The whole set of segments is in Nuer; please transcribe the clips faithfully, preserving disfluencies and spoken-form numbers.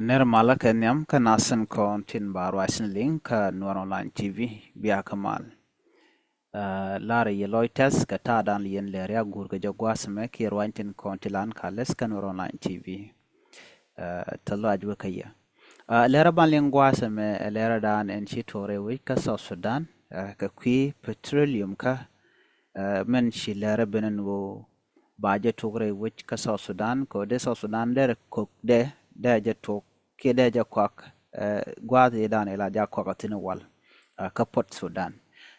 Nɛr malä kɛ nhiam kä nath tin kɔn tin ba ruac ni liŋ kä Nuɛr Online T V, bia kä mal. Aa, lar yɛ lɔc tɛth kɛ ta̱a̱ dan yɛn lɛr ya guur kɛ jɛ gua̱a̱th mɛ kiɛ ruac tin kɔn ti lan ka läth kä Nuɛr Online T V. Aa, thil lɔac wek kä yɛ. Aa, lɛr a ban liŋ gua̱a̱th mɛ, ɛ lɛr a dan ɛn ci tuɔk rɛy wec kä South Sudan, aa, kɛ kui̱ petroleum kä, aa, mɛn ci lɛr a ben ɛn ɣöö ba jɛ tuɔk rɛy wec kä South Sudan, kɛ ɣöö dee South Sudan derɛ kok dɛ, dee jɛ tuɔk kiɛ dee jɛ kuak, aa, gua̱a̱th i̱ dan ila jɛ kuak a thi̱n wal, aa, kä Port Sudan.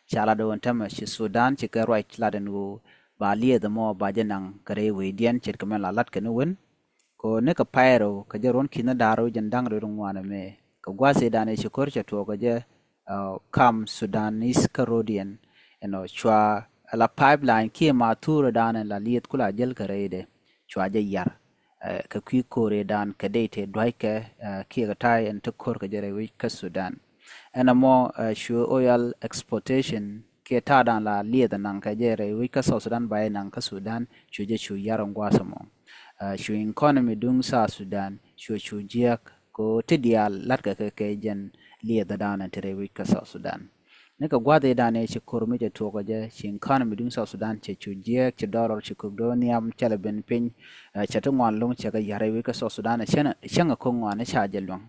Ca lat ɣöö ɛn tämɛ ci Sudan ci kɛ ruac lat ɛn ɣöö ba liɛth mɔ ba jɛ naŋ kɛ rɛy wecdiɛn ce̱tkɛ mɛn la lat kɛn wän. Kɛ ɣöö nikɛ pay rɛw kɛ jɛ ruɔ̱n ki̱n da̱r rɛw jɛn da̱ŋ rɛw ŋuan ɛmɛ, kɛ gua̱a̱th i̱ dan ɛ ci ko̱r cɛ tuɔɔk kɛ jɛ, aa, kam Sudanese kä road yɛn, you know, cua la pipeline kiɛ ma thurɛ dan la lieth kula jäl kɛ rɛydɛ, cua jɛ yar, aa, kɛ kui̱ ko̱r i̱ dan kɛ dee te dua̱ckɛ, aa, kiɛ kɛ ta̱a̱ ɛn te ko̱r kɛ jɛ rɛy wec kä Sudan. Ɛn ɛmɔ, aa, cu oil exportation kiɛ ta̱a̱ dan la lieth naŋ kɛ jɛ rɛy wec kä South Sudan ba jɛ naŋ kä Sudan, cu jɛ cu yar ɛn gua̱a̱th ɛmɔ. Aa, cu economy duŋ South Sudan cu cu jiääk kɛ ɣöö ti diaal la̱tkɛ kɛ kɛ jɛn lieth dan ɛn te rɛy wec kä South Sudan. Nikɛ gua̱a̱th i̱ dan ɛ ci ko̱r mi cɛ tuɔɔk kɛ jɛ, ci economy duŋ South Sudan cɛ cu jiääk, ci dollar ci kok do̱r nhiam, cɛ lɛ ben piny, aa, cɛ ti ŋuan lo̱ŋ cɛ kɛ yar rɛy wec kä South Sudan, cäŋ, cäŋ ɛ ko̱ŋ ŋuan ca jɛ luäŋ.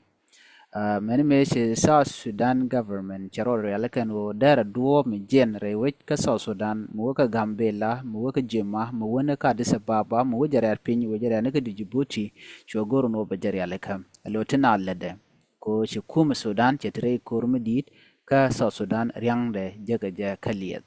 Aa, mɛni mëë ci South Sudan government cɛ rɔɔd rialikä ɛn ɣöö derɛ duɔ̱ɔ̱p mi jiɛn rɛy wec kä South Sudan, mi wä kä Gambela, mi wä kä Jima, mi wä ni kä Addis Ababa, mi wä jɛ rɛ̈t piny, wä jɛ rɛ̈t ni kä Djibouti, cuɛ go̱r ɛn ɣöö bɛ jɛ rialikä. Ɛ lo̱ ti na lätdɛ kɛ ɣöö ci kumɛ Sudan cɛ te rɛy ko̱r mi di̱i̱t kä South Sudan ria̱ŋdɛ jekɛ jɛ kä lieth.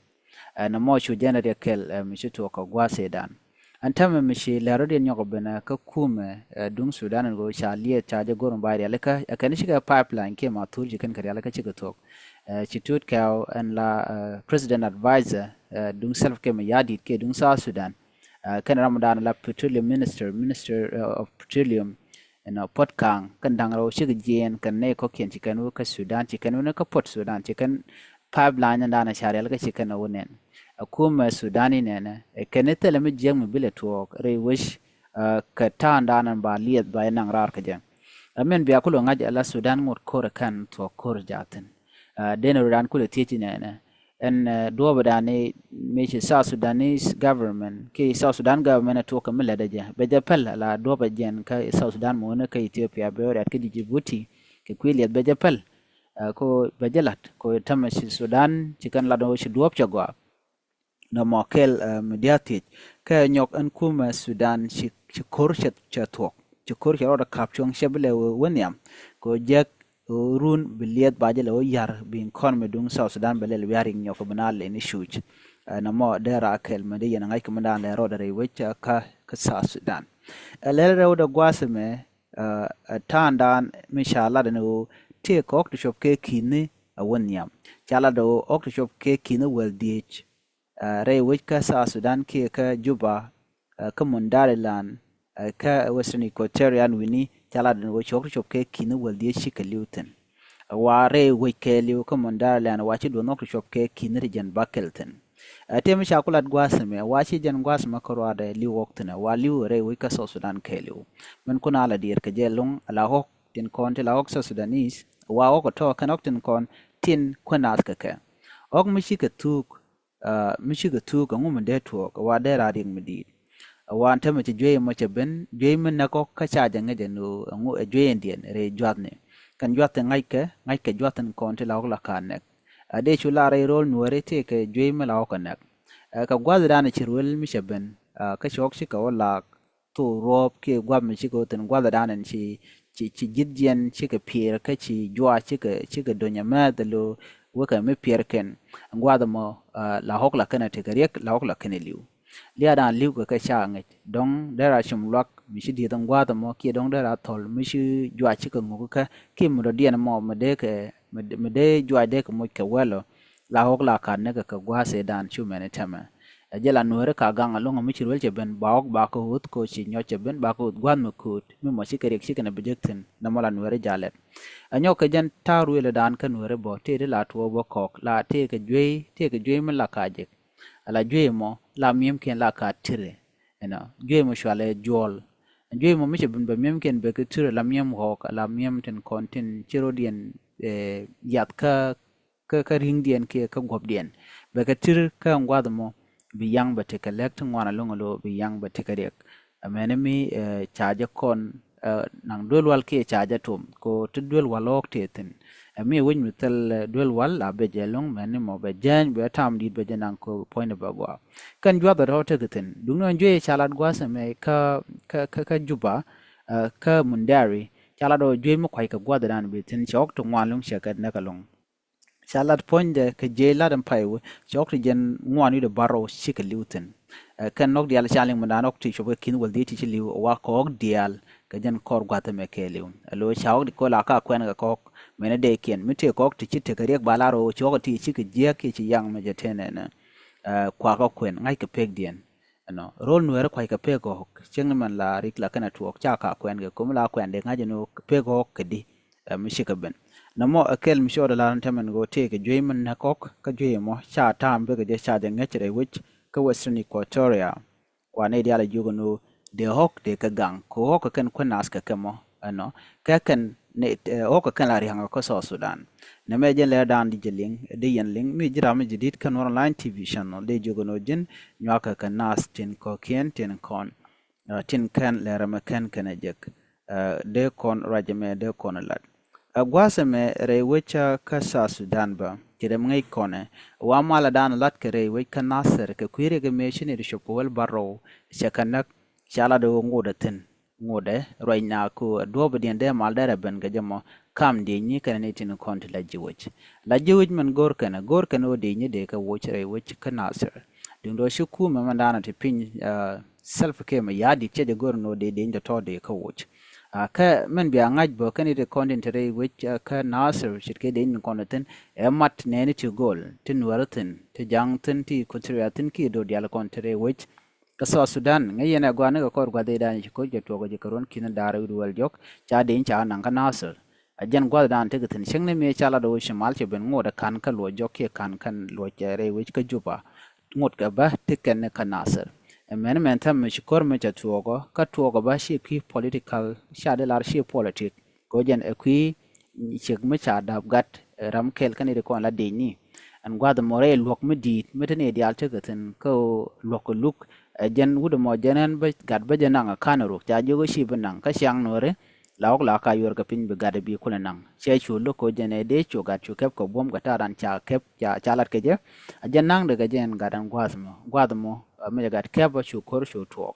Aa, nɔmɔ cu jɛn riɛk kɛl, aa, mi ci tuɔɔk kɛ gua̱a̱th i̱ dan. Ɛn täämɛ mi ci lɛr rɔ̱diɛn nyɔk ɛ ben, aa, kä kumɛ, aa, duŋ Sudan ɛn ɣöö ca lieth ca jɛ go̱r mi ba rialikä, aa, kɛn cikɛ pipeline kiɛ ma thur ci kɛn kɛ rialikä cikɛ thuɔ̱k. Aa, ci Tut Kɛw ɛn la, aa, president advisor, aa, duŋ Salva Kiir Mayardit kiɛ duŋ South Sudan. Aa, kɛn ram dan la petroleum minister, minister, aa, of petroleum, you know, Port Kang, kɛn da̱ŋ rɛw cikɛ jiɛɛn kɛn nɛy kɔ̱kiɛn ci kɛn wä kä Sudan, ci kɛn wä ni kä Port Sudan, ci kɛn pipeline dan ca rialikä ci kɛn wä nɛn. Ɛ kumɛ Sudan i̱ nɛnɛ, ɛ kɛn i̱ thilɛ mi jiäk mi bilɛ tuɔɔk rɛy wec, aa, kɛ ta̱a̱ dan ba lieth ba jɛ naŋ raar kɛ jɛ. Ɛ min bia kulɛ ŋa̱c ɛ la Sudan ŋot ko̱r ɛ kɛn thuɔ̱k ko̱r jaathin. Aa, den rɔ dan kulɛ thiec i̱ nɛnɛ. Ɛn, aa, duɔ̱ɔ̱p dan i̱ mi ci South Sudanese government kiɛ South Sudan government ɛ tuɔk kɛ mi lätdɛ jɛ. Bɛ jɛ päl ala duɔ̱ɔ̱p ɛ jɛn kä South Sudan mi wä ni kä Ethiopia bɛ wä riat kä Djibouti kɛ kui̱ liɛth bɛ jɛ päl. Aa, ko bɛ jɛ la̱t ko tämɛ ci Sudan ci kɛn lat ɣöö ci duɔ̱ɔ̱p cɛ gɔaa. Nɔmɔ kɛl, aa, mi dia̱a̱ thiec kɛ nyɔk ɛn kumɛ Sudan ci, ci ko̱r cɛ, cɛ thuɔ̱k. Ci ko̱r cɛ rɔɔdɛ ka̱p cuɔ̱ŋ cɛ bi lɛ wä, wä nhiam. Kɛ ɣöö jiäk ɣöö run bi lieth ba jɛ lɛ wä yar bi economy duŋ South Sudan bɛ lɛl wia̱r in nyɔk bi na lɛ ni cuc. Aa, nɔmɔ dee raa kɛl mi dee yɛn ŋa̱c kɛ mi daan lɛ rɔɔdɛ rɛy wec, aa, kä, kä South Sudan. Ɛ lɛl rɛwdɛ gua̱a̱th ɛmɛ, aa, ɛ ta̱a̱ dan mi ca lat ɛn ɣöö tëëkɛ ɣɔ̱k ti cuɔp kɛ ki̱ni a wä nhiam. Ca lat ɣöö ɣɔ̱k ti cuɔp kɛ ki̱ni wäl dhieec, aa, rɛy wec kä South Sudan kiɛ kä Juba, aa, kä Mundari land, aa, kä Western Equatoria wi̱ni ca lat ɛn ɣöö ci ɣɔ̱k ti cuɔp kɛ ki̱ni wäl dhieec cikɛ li̱w thi̱n. Aa, wa rɛy wec kɛɛliw kä Mundari land wa ci duɔ̱n ɣɔ̱k ti cuɔp kɛ ki̱ni ti jɛn bäkɛl thi̱n. Aa, tëë mi ca ku lat gua̱a̱th ɛmɛ wa ci jɛn gua̱a̱th ɛmɛ kä ruaadɛ li̱w ɣɔ̱k thi̱n, wa li̱w rɛy wec kä South Sudan kɛɛliw. Min kun a la diɛɛr kɛ jɛ lo̱ŋ ala ɣɔ̱k tin kɔn ti la ɣɔ̱k South Sudanese, wa ɣɔ̱k ɛ tɔ̱ kɛn ɣɔ̱k tin kɔn tin kuën naath kɛ kɛ. Ɣɔ̱k mi cikɛ thuuk, aa, mi cikɛ thuuk ɛŋu mi dee tuɔɔk, wa dee raa riɛk mi di̱i̱t. Wa ɛn täämɛ ci juey ɛmɔ cɛ ben, juey mi näk ɣɔ̱k kä ca jɛ ŋäc ɛn ɣöö ɛŋu ɛ juey ɛn diɛn rɛy juathni. Kɛn juath ti ŋa̱ckɛ, ŋa̱ckɛ juath tin kɔn ti la ɣɔ̱k la ka̱a̱t näk. Aa, dee cu la rɛy ro̱l Nuääri tëëkɛ juey mi la ɣɔ̱k ɛ näk. Aa, kɛ gua̱thdan ci ruel mi cɛ ben, aa, kä ci ɣɔ̱k cikɛ wä laak thok ruɔ̱ɔ̱p kiɛ gua̱th mi cikɛ wä thi̱n gua̱thdan ɛn ci, ci, ci ji̱th jiɛn cikɛ piɛɛr kä ci juaac cikɛ, cikɛ do̱ny ɛmɛ thil lo̱ wekɛ mi piɛɛr kɛn. Gua̱th ɛmɔ, aa, la ɣɔ̱k la kɛn ɛ tekɛ riɛk, la ɣɔ̱k la kɛn ɛ li̱w. Lia̱a̱dan li̱w kɛ kɛ ca ŋäc. Dɔ̱ŋ dee raa cum luak mi ci dieth ɛn gua̱th ɛmɔ kiɛ dɔ̱ŋ dee raa thɔl mi ci juaac cikɛ ŋuk kä kiɛ mi dɔ̱diɛn ɛmɔ mi dee kɛ, mi, mi dee juaac dee kɛ moc kɛ wɛl ɔ. La ɣɔ̱k la ka̱a̱t näk kɛ gua̱a̱th ëëdan cu mɛn i̱ tɛmɛ. Ɛ jɛ la Nuääri ka gaŋ ɛlɔ̱ŋ mi ci ruel cɛ ben ba ɣɔ̱k ba kɛ ɣöth kɛ ci nyɔc cɛ ben ba kɛ ɣöth gua̱a̱th mi kööt mi mɔ cikɛ riɛk cikɛ nɛ bi jek thi̱n nɔmɔ la Nuääri jalɛt. Ɛ nyɔk kɛ jɛn ta̱a̱ ruëël ëëdan kä Nuääri bɔ tëë di la tuɔɔk bä kɔɔk la tëë kɛ juey, tëë kɛ juey mi la ka jek. Ala juey mɔ la miemkiɛn la ka tiri. You know, juey mɔ cualɛ juɔl. Juey mɔ mi cɛ ben bɛ miemkiɛn bɛ kɛ ti̱r ala miem ɣɔɔk, ala miem tin kɔn tin ci rɔdiɛn, eh, yath kä, kä, kä ri̱ŋdiɛn kiɛ kä guɔ̱pdiɛn. Bɛ kɛ ti̱r kä ɛn gua̱th mɔ bi yaŋ bɛ tekɛ lɛk ti ŋuan alo̱ŋ alo bi yaŋ bɛ tekɛ riɛk. Ɛmɛni mi, eh, ca jɛ kɔn, eh, naŋ duel wal kiɛ ca jɛ tom ko ti duel wal ɣɔɔk tëë thi̱n. Ɛ mi wi̱c mi thil, eh, duel wal a bɛ jɛ lo̱ŋ mɛni mɔ bɛ jɛny bɛ tam di̱t bɛ jɛ naŋ ko puɔ̱nydɛ bɛ gɔaa. Kɛn juath a tɔ̱ tek thi̱n duŋni ɣän juey ca lat gua̱a̱th ɛmɛ kä, kä, kä, kä Juba, eh, kä Mundari ca lat ɔ juey mi kua̱c kɛ gua̱a̱th dan bi thi̱n cɛ ɣɔk ti ŋuan lo̱ŋ cɛ kɛ näk alo̱ŋ. Ca lat puɔ̱nydɛ kɛ jiɛc lat ɛn pay wä cɛ ɣɔk ti jɛn ŋuan wi̱cdɛ bar rɔw cikɛ li̱w thi̱n. Eh, kɛn nɔk diaal ca liŋ mi dan ɣɔk ti cuɔp kɛ ki̱n wäl dhiec ti ci li̱w wa kɛ ɣɔk diaal kɛ jɛn kɔr gua̱th ɛmɛ kɛ li̱w. Ɛ lo̱ ca ɣɔk di ko̱ la ka kuɛn kɛ kɔk mɛn dee kiɛn mi tëë kɔk ti ci tekɛ riɛk ba la rɔw ci ɣɔk ti cikɛ jiäk kiɛ ci yaŋ mɛ jɛ tëë nɛnɛ. Eh, kuakä kuɛn ŋa̱ckɛ pekdiɛn. Ɛnɔ ro̱l nuɛɛri kua̱ckɛ pek ɣɔk cieŋni mɛn la rik la kɛnɛ tuɔɔk ca ka kuɛn kɛ ko̱mi la kuɛn dee ŋa̱c ɛn ɣöö pek ɣɔk kɛ di. Eh, mi cikɛ ben nɔmɔ ɛ kɛl mi cɔɔdɛ la run tɛmɛn kɛ ɣöö tëëkɛ juey mi näk ɣɔk kä juey ɛmɔ ca ta̱a̱m bikɛ jɛ ca jɛ ŋäc rɛy wec kä Western Equatoria. Kua nɛy diaal a jiök ɛn ɣöö dee ɣɔk dee kɛ gaŋ kɛ ɣɔk kɛ kɛn kuäär naath kɛ kɛ mɔ ɛnɔ kɛ kɛn nɛy, eh, ɣɔk kɛ kɛn la ria̱ŋ kä South Sudan. Nɛmɛ jɛn lɛr dan di jɛ liŋ di yɛn liŋ mi ji̱ ram mi ji̱ di̱t kä Nuer Online T V channel dee jiök ɛn ɣöö ji̱n nyuakä kɛ naath tin kɔ̱kiɛn tin kɔn, eh, tin kɛn lɛr ɛmɛ kɛn kɛn ɛ jek. Eh, dee kɔn ruac ɛmɛ dee kɔn ɛ lat. Ɛ gua̱a̱th ɛmɛ rɛy wec kä South Sudan bä ci rɛm ŋäc kɔnɛ wa malɛ dan lat kɛ rɛy wec kä Nasir kɛ kui̱ riɛk ɛmɛ ci nɛy ti cop kɛ wäl bar rɔw cɛ kɛ näk. Ca lat ɣöö ŋotdɛ thi̱n ŋotdɛ ruac na ku duɔ̱ɔ̱pdiɛn dee mal dee rɛ ben kɛ jɛ mɔ kam diecni kɛnɛ nɛy tin kɔn ti la ji̱ wec. La ji̱ wec mɛn go̱r kɛnɛ go̱r kɛnɛ ɣöö diecni dee kɛ woc rɛy wec kä Nasir. Duundɛ ɣöö ci kumɛ mɛn daanɔ ti piny, eh, Salva Kiir Mayardit cɛ jɛ go̱r ɛn ɣöö dee diecni tɔ̱tɔ̱ dee kɛ woc. Ah, kä mɛn bia ŋa̱c bä kɛn i̱ ti kɔn tin te rɛy wec, ah, kä Nasir ce̱tkɛ dee in kɔn thi̱n ɛ mat nɛɛni ti gööl ti Nuäär thi̱n ti Ja̱ŋ thi̱n ti Equatoria thi̱n kiɛ do̱r diaal kɔn te rɛy wec. Kä South Sudan ŋäc yɛn ɛ gɔaa ni kɛ kɔr gua̱th i̱ da̱a̱n ci ko̱c kɛ tuɔɔk ɛ ji̱ kɛ ruɔ̱n ki̱n da̱a̱r wi̱cdɛ wäl jɔk ca dee in ca naŋ kä Nasir. A jɛn gua̱th da̱a̱n tekɛ thi̱n cieŋni mi ca lat ɣöö ci mal cɛ ben ŋot ɛ ka̱n kä luɔc jɔk kiɛ ka̱n kɛn luɔc ɛ rɛy wec kä Juba. Ŋot kɛ bä ti kɛn ni kä Nasir. Ɛ mɛn mɛn thɛm mi ci ko̱r mi cɛ tuɔɔkɔ kä tuɔɔkɔ bä ci kui̱ political ca di lar ci politik. Kɛ ɣöö jɛn ɛ kui̱ ciek mi ca dap gat, ɛ, ram kɛl kä ni di kɔn la dec ni. Ɛn gua̱th mɔ rɛy luɔk mi di̱i̱t mi te ni diaal tekɛ thi̱n kä ɣöö luɔk kɛ luk. Ɛ jɛn wut ɛmɔ jɛn ɛn bä gat bä jɛ naŋ ɛ ka̱n ɛ ruk ca jiök ɛ ci bi naŋ kä ciaŋ Nuääri. La ɣɔk la ka yuɔr kɛ piny bi gat bi kulɛ naŋ cɛ cu lo̱k kɛ jɛn ɛ dee cu gat cu kɛp kɛ buɔ̱m kɛ ta̱a̱ dan ca kɛp ca, ca lat kɛ jɛ. A jɛn naŋdɛ kɛ jɛn gat ɛn gua̱a̱th mɔ gua̱a̱th mɔ, ɛ, mi jɛ gat kɛp a cu ko̱r cu tuɔɔk.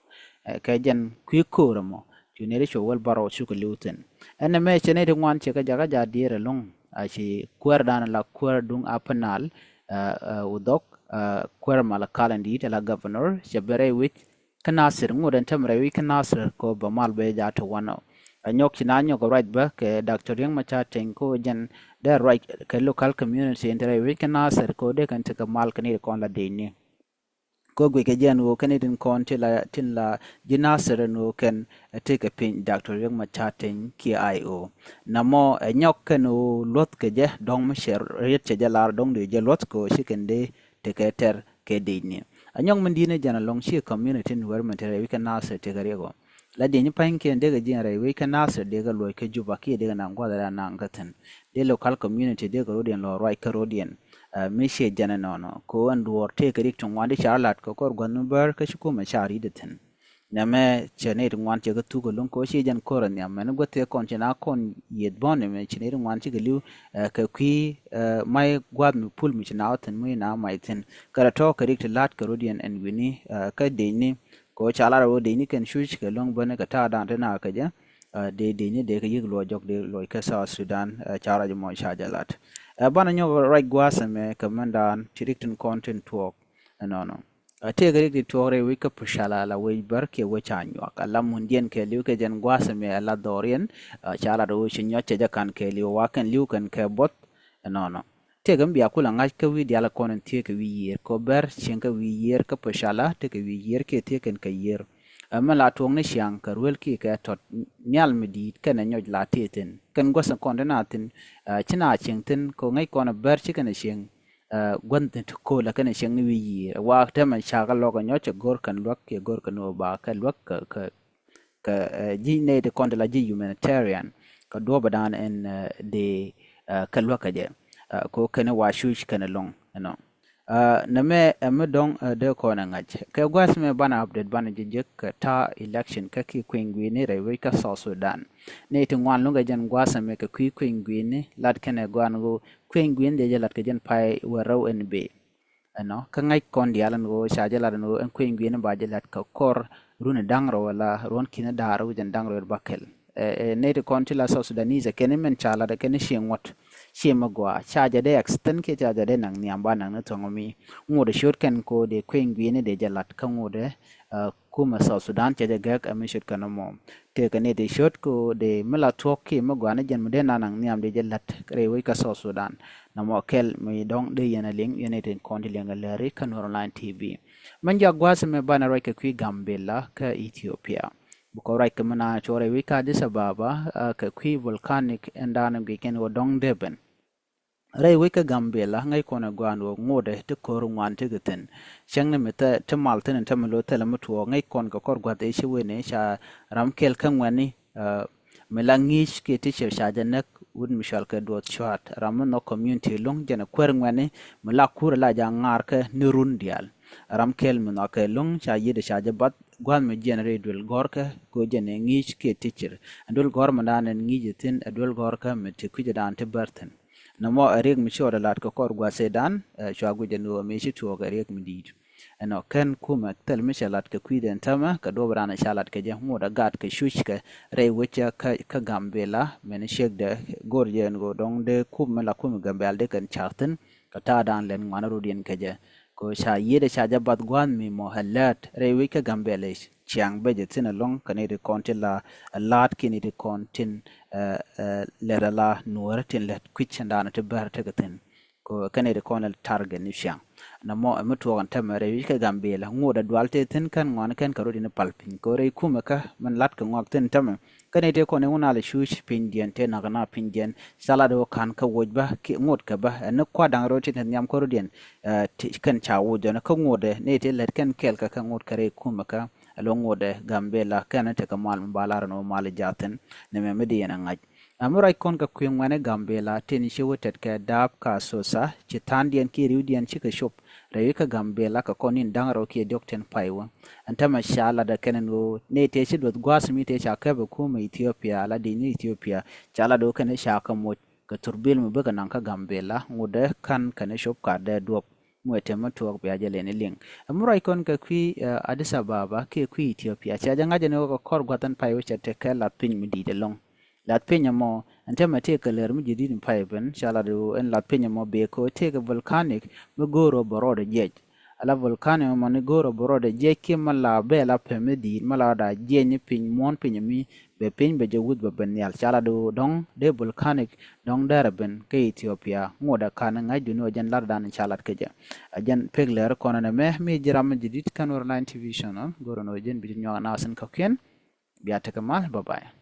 Ɛ, kɛ jɛn kui̱ ko̱r ɛmɔ cu nɛy ti cu wäl bärɔw cukɛ li̱w thi̱n. Ɛn ɛmɛ cɛ nɛy ti ŋuan cɛ kɛ jakä ja̱ diɛɛr ɛlɔ̱ŋ. A ci kuäär dan la kuäär duŋ Upper Nile, ɛ, ɛ, Wudhɔk, ɛ, kuäär Malakal in di̱i̱t ala governor cɛ ben rɛy wec kä Nasir ŋot ɛn tɛm rɛy wi̱c kä Nasir kɛ ɣöö bɛ mal bɛ jaat ti wanɔ. Ɛ nyɔk ci na nyɔk ruac bä kɛ Doctor Riek Machar Teny kɛ ɣöö jɛn dee ruac kɛ local community in te rɛy wi̱c kä Nasir kɛ ɣöö dee kɛn tekɛ mal kɛ ni ti kɔn la dec ni. Kɛ ɣöö guic kɛ jɛn ɣöö kɛn ni tin kɔn ti la tin la ji̱ Nasir ɛn ɣöö kɛn tekɛ piny Doctor Riek Machar Teny kiɛ I O. Namɔ ɛ nyɔk kɛn ɣöö luɔ̱th kɛ jɛ dɔ̱ŋ mi cɛ riet cɛ jɛ lar dɔ̱ŋ dee jɛ luɔ̱th kɛ ɣöö ci kɛn dee tekɛ tɛr kɛ dec ni. A nyɔk min di̱t ni jɛn alɔŋ ci community ni wɛr min te rɛy wi̱c kä Nasir tekɛ riɛk ɔ. La dec ni pa̱nykiɛn dekɛ jiɛn rɛy wi̱c kä Nasir dekɛ luɔc kä Juba kiɛ dekɛ naŋ gua̱th rɛy naŋ kä thi̱n. Dee local community dekɛ rɔ̱diɛn lɔ ruac kä rɔ̱diɛn. Ɛ, mi ciɛ jɛn ɛnɔnɔ kɛ ɣöö ɛn duɔ̱ɔ̱r tekɛ rik ti ŋuan di ca lat kɛ kɔr gua̱th mi bär kä ci kumɛ ca ri̱t thi̱n. Nɛmɛ cɛ nɛy ti ŋuan cɛ kɛ thuk ɛlɔ̱ŋ kɛ ɣöö ci jɛn ko̱r ɛ nhiam mɛn gua̱th tëë kɔn ci na kɔn yieth bɔ̱n ɛmɛ ci nɛy ti ŋuan cikɛ li̱w, ɛ, kɛ kui̱, ɛ, mac gua̱a̱th mi pul mi ci na wä thi̱n mi na mac thi̱n. Kɛ rɛ tɔ̱ kɛ rik ti la̱t kɛ rɔ̱diɛn ɛn wi̱ni, ɛ, kä decni kɛ ɣöö ca lar ɛ ɣöö decni kɛn cuc kɛ lo̱ŋ bäni kɛ ta̱a̱ da̱a̱n ti na kɛ jɛ, ɛ, dee decni dee kɛ yi̱k luɔc jɔk dee luɔc kä South Sudan, ɛ, ca ruac mɔ ca jɛ lat. Ɛ, banɛ nyɔk ruac gua̱a̱th ɛmɛ kɛ mɛn da̱a̱n ti rik tin kɔn tin tuɔɔk ɛnɔnɔ. A tëëkɛ rik ti tuɔɔk rɛy wec kä Pucala la wec bär kiɛ wec ca nyuak a la mundiɛn kɛ li̱w kɛ jɛn gua̱a̱th ɛmɛ a la dhɔriɛn. A ca lat ɣöö ci nyɔc cɛ jɛ ka̱n kɛ li̱w wa kɛn li̱w kɛn kɛ buɔth. Ɛnɔnɔ tëëkɛ mi bia kulɛ ŋa̱c kä wi̱i̱ diaal kɔn in thiee kɛ wi̱i̱ yiër kɛ ɣöö bär cieŋ kɛ wi̱i̱ yiër kä Pucala tëëkɛ wi̱i̱ yiër kiɛ thiee kɛn kɛ yiër. Ɛ mɛn la tuɔɔk ni ciaŋ kɛ ruel kiɛ kɛ tɔt nhial mi di̱i̱t kɛnɛ nyɔc la tëë thi̱n kɛn gua̱th in kɔn ti na thi̱n. Ɛ ci na cieŋ thi̱n kɛ ɣöö ŋäc kɔn ɛ bär ci kɛnɛ cieŋ. Ɛ, gua̱n ti ko̱o̱l ɛ kɛnɛ cieŋ ni wi̱i̱ yiëë ɛ waak tɛmɛ ca kɛ lɔk ɛ nyɔc ɛ go̱r kɛn luäk kiɛ go̱r kɛn ɣöö ba kɛ luäk kɛ, kɛ, kɛ ji̱ nɛy ti kɔn ti la ji̱ humanitarian kɛ duɔ̱ɔ̱pɛ dan ɛn dee kɛ luäk kɛ jɛ. Ko kɛn wa cuc kɛn loŋ ɛnɔ. Nɛmɛ ɛmɛ dɔ̱ŋ dee kɔn ɛ ŋa̱c kɛ gua̱a̱th mɛ banɛ update banɛ jɛ jek kɛ ta̱a̱ election kä ki kueny gui̱ni rɛy wec kä South Sudan. Nɛy ti ŋuan lo̱ŋ kɛ jɛn gua̱a̱th mɛ kɛ kui̱ kueny gui̱ni lat kɛnɛ gua̱a̱n ɣöö kueny gui̱ni dee jɛ lat kɛ jɛn pay wä rɛw ɛn bee. Ɛnɔ kä ŋäc kɔn diaal ɛn ɣöö ca jɛ lat ɛn ɣöö ɛn kueny gui̱ni ba jɛ lat kɛ kɔr runi da̱ŋ rɛw wala ruɔ̱n ki̱ni da̱ŋ rɛw jɛn da̱ŋ rɛw ba kɛl. Nɛy ti kɔn ti la South Sudanese kɛn mɛn ca lat kɛn cieŋ ŋuɔ̱t. Cie mi gɔaa ca jɛ dee extend kiɛ ca jɛ dee naŋ nhiam ba naŋ ni thɔŋ mi ŋot ciöt kɛn ko dee kueny gui̱ni dee jɛ lat kä ŋot ɛ kumɛ South Sudan cɛ jɛ gɛk ɛmi ciöt kɛn mɔ. Tëëkɛ nɛy ti ciöt ko dee mi la thuɔ̱k kiɛ mi gɔaa ni jɛn mi dee na naŋ nhiam dee jɛ lat rɛy wec kä South Sudan. Namɔ kɛl mi dɔ̱ŋ dee yɛn a liŋ yɛn nɛy ti kɔn ti liŋ a lääri kä Nuer Online T V. Mɛn jak gua̱a̱th mɛ banɛ ruac kɛ kui̱ Gambela kä Ethiopia. Bukɔ ruac kɛ mi na cuɔrɛ wi̱c kä Addis Ababa kɛ kui̱ volcanic ɛn da̱a̱n guic kɛn wä dɔ̱ŋ dee ben. Rɛy wec kä Gambela ŋäc kɔn ɛ gua̱a̱n wä ŋotdɛ ti ko̱r ŋuan ti kɛ thi̱n. Cäŋ ni mi thɛ ti mal thi̱n in tämɛ lo̱ thilɛ mi tuɔɔk ŋäc kɔn kɛ kɔr gua̱th ëë ci wen ëë ca ram kɛl kä ŋuɛ̈ni mi la ŋi̱i̱c kiɛ ti cɛ ca jɛ näk wut mi cɔal kɛ Duɔth Cua̱a̱t ram mi nhɔk community lo̱ŋ jɛn ɛ kuäär ŋuɛ̈ni mi la kur ɛ la ja̱ ŋa̱a̱r kä ni run diaal. Ram kɛl mi nhɔakɛ lo̱ŋ ca yiëëdɛ ca jɛ bath gua̱a̱th mi jiɛn rɛy duel gɔ̱rkä kɛ jɛn ɛ ŋi̱i̱c kiɛ ti cir. Ɛ duel gɔ̱r mi daan ɛn ŋi̱i̱c ɛ thi̱n ɛ duel gɔ̱rkä mi ti kui̱cɛ daan ti bär thi̱n. Nɔmɔ ɛ riɛk mi ci ɣɔt ɛ lat kɛ kɔr gua̱th Sɛdan ɛ cua guic ɛ ni ɣöö mëë ci tuɔɔk ɛ riɛk mi di̱i̱t. Ɛnɔ kɛn kumɛ thil mi cɛ lat kɛ kui̱dɛn tämɛ kɛ duɔ̱p raan ɛ ca lat kɛ jɛ ŋot ɛ gat kɛ cuc kɛ rɛy wecä kä Gambela mɛn ciekdɛ go̱r jɛ ɛn ɣöö dɔ̱ŋ dee kum mi la kum Gambela dee kɛn ca̱r thi̱n kɛ ta̱a̱ daan lɛn ŋuan rut yɛn kɛ jɛ. Kɛ ɣöö ca yiëëdɛ ca jɛ bath gua̱a̱th mi mɔ ɛ lät rɛy wec kä Gambela i̱ ciaŋ bɛ jɛ thi̱n ɛlɔ̱ŋ kɛ ni ti kɔn ti la ɛ la̱a̱t kiɛ ni ti kɔn tin lɛt ala nuɔ̱ɔ̱rä tin lät kui̱c cɛn daanɔ ti bär tekɛ thi̱n. Kɛ kɛn iti kɔn lɛ target ni ciaŋ. Nɔmɔ ɛmɛ tuɔɔk ɛn tämɛ rɛy wi̱c kɛ Gambela ŋot ɛ dual tëë thi̱n kɛn ŋuan kɛn kɛ rot in pal piny kɛ rɛy kumɛ kä min lat kɛ ŋɔak thi̱n tämɛ. Kɛn iti kɔn iŋun al cuc piny diɛn tëë nak na piny diɛn ca lat ɣöö ka̱n kä woc bä ŋot kɛ bä ɛn ni kua̱r da̱ŋ rɛw tin te nhiam kä rot diɛn. Kɛn ca woc jɔn kä ŋot ɛ ni iti lät kɛn kɛɛl kɛ kɛ ŋot kɛ rɛy kumɛ kä ɛlɔ ŋot ɛ Gambela kɛn tekɛ mal mi ba lar ɛn ɣöö mal jaathin. Nɛmɛ mi di yɛn ɛ ŋa̱c. Ɛ mi ruac kɔn kɛ kui̱ ŋuɛ̈ni Gambela tin ci wä tet kɛ daap ka sosa ci tha̱a̱ŋdiɛn kiɛ ri̱wdiɛn cikɛ cop rɛy wi̱c kä Gambela kɛ kɔn in da̱ŋ rɛw kiɛ diɔ̱k tin pay wä. Ɛn tämɛ ca lat ɛ kɛn ɛn ɣöö nɛy tëë ci duɔth gua̱a̱th mi tëë ca käp ɛ kumɛ Ethiopia la di̱c ni Ethiopia ca lat ɣöö kɛn ca kɛ moc kɛ thurbil mi bikɛ naŋ kä Gambela ŋut dee ka̱n kɛn cop ka dee duɔ̱p. Muɛ tɛm mi tuɔɔk bia jɛ lɛni liŋ. Ɛ mi ruac kɔn kɛ kui̱ Addis Ababa kiɛ kui̱ Ethiopia cia jɛ ŋa̱c ɛn ɣöö kɛ kɔr gua̱th ɛn pay wä cɛ tekɛ lath piny mi di̱i̱t ɛlɔ̱ŋ. Lath piny ɛmɔ ɛn tɛmɛ tëëkɛ lär mi ji̱ di̱t in pay ben ca lat ɣöö ɛn lath piny ɛmɔ bee kɛ ɣöö tëëkɛ volcanic mi go̱o̱r ɣöö bɛ rɔɔdɛ jiɛc. Ala volcanic ɛmɔ ni go̱o̱r ɣöö bɛ rɔɔdɛ jiɛc kiɛ mɛ la bɛ la pɛm mi di̱i̱t mɛ la rɔɔdɛ jiɛc ni piny muɔ̱ɔ̱n piny ɛmi bɛ piny bɛ jɛ wuth bɛ ben nhial ca lat ɣöö dɔ̱ŋ dee volcanic dɔ̱ŋ dɛrɛ ben kä Ethiopia ŋot ɛ ka̱n ŋa̱cdu ni ɣöö jɛn latdan ca lat kä jɛ. Ɛ jɛn pek lɛr kɔn ɛn ɛmɛ mi ji̱ ram mi ji̱ di̱t kɛn wär Online T V channel go̱o̱r ɛn ɣöö jɛn bi ji̱ nyuak nath in kɔ̱kiɛn. Bia tekɛ mal, bye bye.